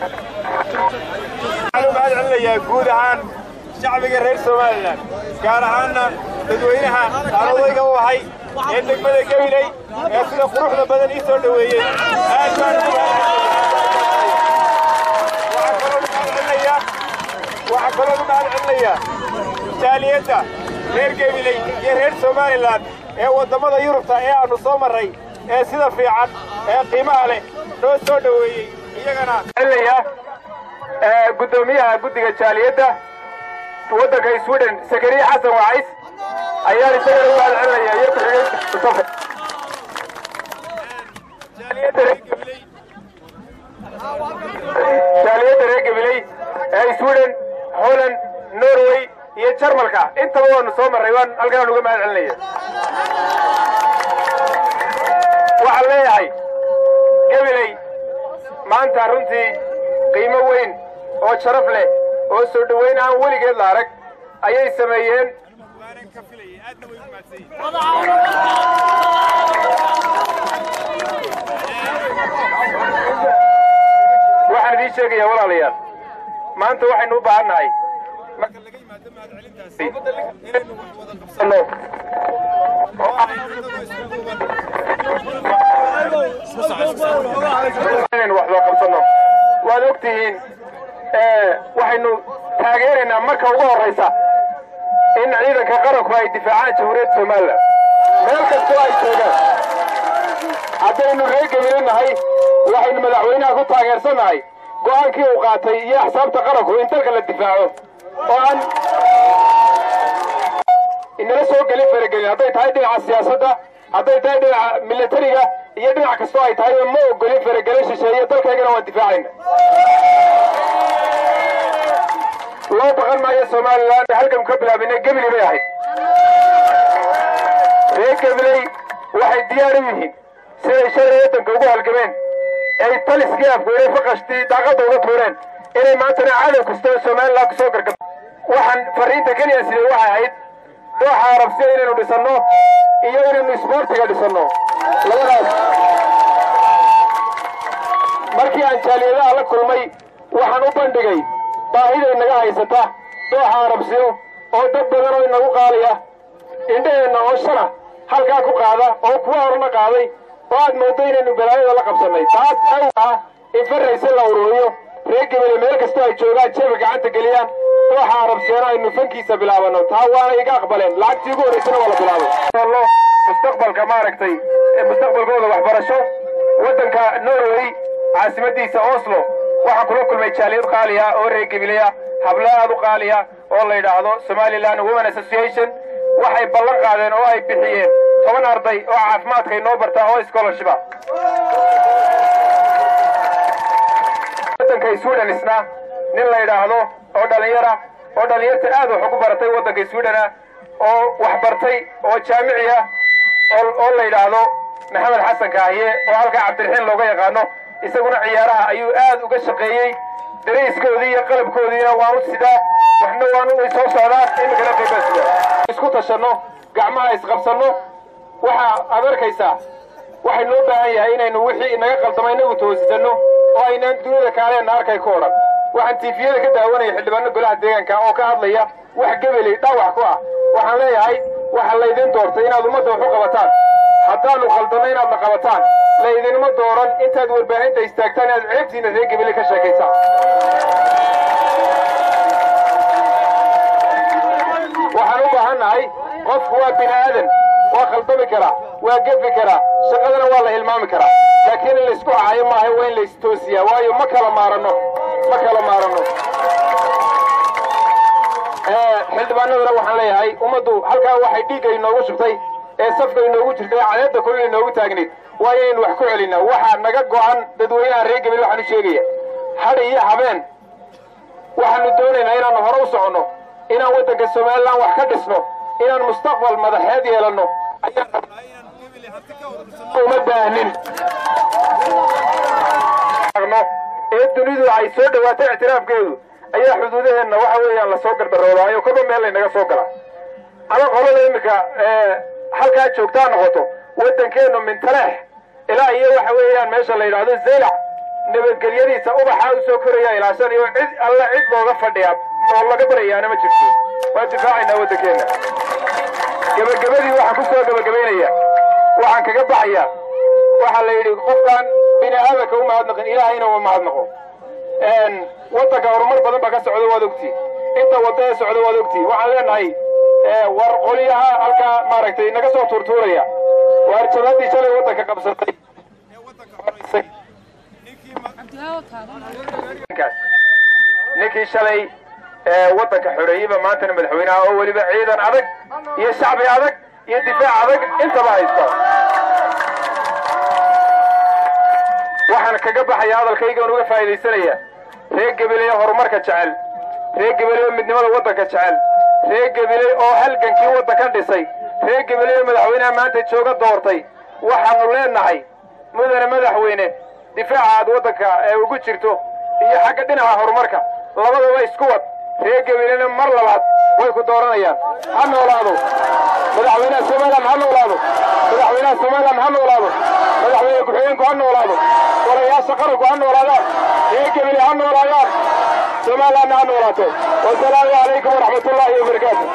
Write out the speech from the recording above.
Waxaan u mahad celinayaa guud ahaan shacbiga reer Somaliland, gaar ahaanna dadweynaha aan odayga u ahay ee degmada Gabiley ee sida quruxda badan ii soo dhoweeyey. Aad baan ugu mahad. Waxaan kaloo u mahad celinayaa jaaliyadda reer Gabiley iyo reer Somaliland ee waddamada Yurubta ee aannu soo marray ee sida fiican ee qiimaha leh noo soo dhoweeyey iyagana. Celinayaa guddoomiyaha guddiga jaaliyadda waddanka Sweden, Sakariya Xasan Wacays, ayaan isagana u mahad celinaya iyo ku-xigeenka Mustafa. Jaaliyadda reer Gabiley ee Sweden, Holland, Norway iyo Jarmalka intaba waanu soo marray, waan halkan uga mahad celinaya. Waxaan leeyahay Gabiley maanta runtii qiimo weyn oo sharaf leh oo soo dhoweyn aan weligeed la arag ayay sameeyeen. Waxaan idiin sheegayaa walaalayaal, maanta waxaynu u baahan nahay marka laga yimaado mahadcelintaasi inaynu wax wada qabsanno inaynu wax wada qabsanno. Waad og tihiin, waxaynu taageeraynaa marka ugu horraysa in ciidanka qaranku ay difaacaan Jamhuuriyadda Somaliland meel kastoo ay joogaan. Haddaynu reer Gebile nahay, waxaynu madaxweynaha ku taageersannahay go'aankii uu qaatay iyo axsaabta qaranku in dalka la difaaco oo aan inala soo gelin faragelin, hadday tahay dhinaca siyaasadda, hadday tahay dhinaca milatariga iyo dhinac kastoo ay tahay. Ma ogolin faragelin shisheeye, dalkaygana waan difaacayna. Loo baqan maayo Somaliland. Halkan ka bilaabinay Gebili bay ahayd. Reer Gabiley waxay diyaar u yihiin siday shalay waddanka ugu halgameen ay taliskii afgoynay faqashtii daaqadda uga tuureen inay maantana cadow kasta oo Somaliland kusoo gargab. Waxaan farriinta keliya siday waxay ahayd dooxa Arabsiya inaynu dhisanno iyo inaynu isboortiga dhisanno, labadaas. Markii aan jaaliyadaha la kulmay, waxaan u bandhigay baahiday naga haysata dooxa Arabsiyo oo dad badan oo inagu qaaliya indhaheenna oo shana halkaa ku qaada oo kuwa horena qaaday oo aad mooddo inaynu balaayada la qabsannay. Taas aw ah in farrayse la ururiyo, reer Gebele meel kastoo ay joogaan jeebka gacanta geliyaan, dooxa Arabsiyana aynu fankiisa bilaabanno. Taa waana iga aqbaleen, lacagtii ugu horraysana waa la bilaabay. Mustaqbalka maaragtay mustaqbalkooda waxbarasho. Waddanka Norway caasimadiisa Oslo waxaan kula kulmay jaaliyad qaaliya oo reer Gebileya, hablo aad u qaaliya oo la yidhaahdo Somaliland Women Association. Waxay ballan qaadeen oo ay bixiyeen 10 arday oo caafimaadka inoo barta oo scholarship ah. Waddanka Sweden isna nin la yidhaahdo oo dhallinyara oo dhallinyarta aad wax ugu baratay waddanka Sweden ah oo wax bartay oo jaamici ah oo la yidhaahdo Maxamed Xasan Kaahiye oo halkaa Cabdiraxiin looga yaqaano, isaguna ciyaaraha ayuu aad uga shaqeeyey. Darayskoodii iyo qalabkoodiina waanu sidaa, waxna waanu way soo socdaan iminkana qaybaa sidaa. Isku tashanno, gacmaha isqabsanno. Waxa aad arkaysaa waxay noo baahan yahay inaynu wixii inaga qaldama inagu toosisanno oo aynaan dunida kaaleenna arkay ku odhan. Waxaan tiifiyada ka daawanaya xildhibaano golaha deegaanka oo ka hadlaya wax Gebeley dhaawac ku ah. Waxaan leeyahay, waxa laydin doortay inaad ummadda wax u qabataan, haddaannu qaldanno inaadna qabataan. Laydinma dooran intaad warbaahinta istaagtaan inaad ceebtiinna reer Gebeley ka sheekaysaan. Waxaan u baahannahay, qofku waa bini aadan, waa khaldami karaa, waa gefi karaa, shaqadana waa la hilmaami karaa, laakiin in laysku caayo maaha, waa in laystoosiyaa, waayo ma kala maaranno, ma kala maaranno. Xildhibaanadana waxaan leeyahay, ummaddu halkaa waxay dhiigga inoogu shubtay ee safka inoogu jirtay ee cadeedda kulil inoogu taagnayd waa inaynu wax ku celinaa. Waxaa naga go'an dadweynaha reer Gebel, waxaan u sheegaya hadhi iyo habeen waxaanu doonaynaa inaannu hore u soconno, inaan waddanka Somaliland wax ka dhisno, inaan mustaqbal madaxeed yeelanno. Uma baahnin ee dunidu ay soo dhowaatay ictiraafkeedu ayaa xuduudaheenna waxa weeyaan lasoo gardaroodaayo, kolba meel laynaga soo galaa ama qolada iminka halkaa joogtaa noqoto. Waddankeennu min Taleex ilaa iyo waxa weeyaan meesha la yidhaahdo Zaylac Nabadgelyadiisa ubaxaa u soo koraya ilaashanayo, cid alla cid looga fadhiyaa oo laga baryaana ma jirto. Waan difaacaynaa waddankeenna. Gebagabadii waxaan ku soo gebagabaynaya, waxaan kaga baxayaa, waxaa la yidhi qofkaan bini aadamka u mahadnaqin Ilaahayna uma mahadnaqo. Waddanka horumar badan baa ka socda, waad ogtiin. Inta wadda ee socda waad ogtiin. Waxaan leenahay, war qolyaha halkaa maaragtay naga soo tuurtuuraya, waar jabadii shalay waddanka qabsatay, ninkii shalay waddanka xoreeyeyba maantana madaxweynaha, oo weliba ciidan adag iyo shacbi adag iyo difaac adag intaba haysta. Waxaan kaga baxaya hadalkaygaan uga faa'iidaysanaya reer Gabiley horumarka jecel, reer Gabiley oo midnimada waddanka jecel, reer Gabiley oo halgankii waddankan dhisay, reer Gabiley oo madaxweynaha maanta jooga doortay. Waxaannu leenahay, mudane madaxweyne, difaaca aad waddanka ee ugu jirto iyo xagga dhinaca horumarka labadaba isku wad. Reer Gabileyna mar labaad way ku dooranayaan. Ha noolaado madaxweynaha Somalilan, ha noolaado madaxweynaha Somalilan, ha noolaado madaxweyne ku-xigeenku, ha noolaado golayaasha qaranku, ha noolaadaan reer Gabiley, ha noolaadaan, Somalilanna ha noolaato. Wasalaamu calaykum waraxmatullaahi wabarakaatu.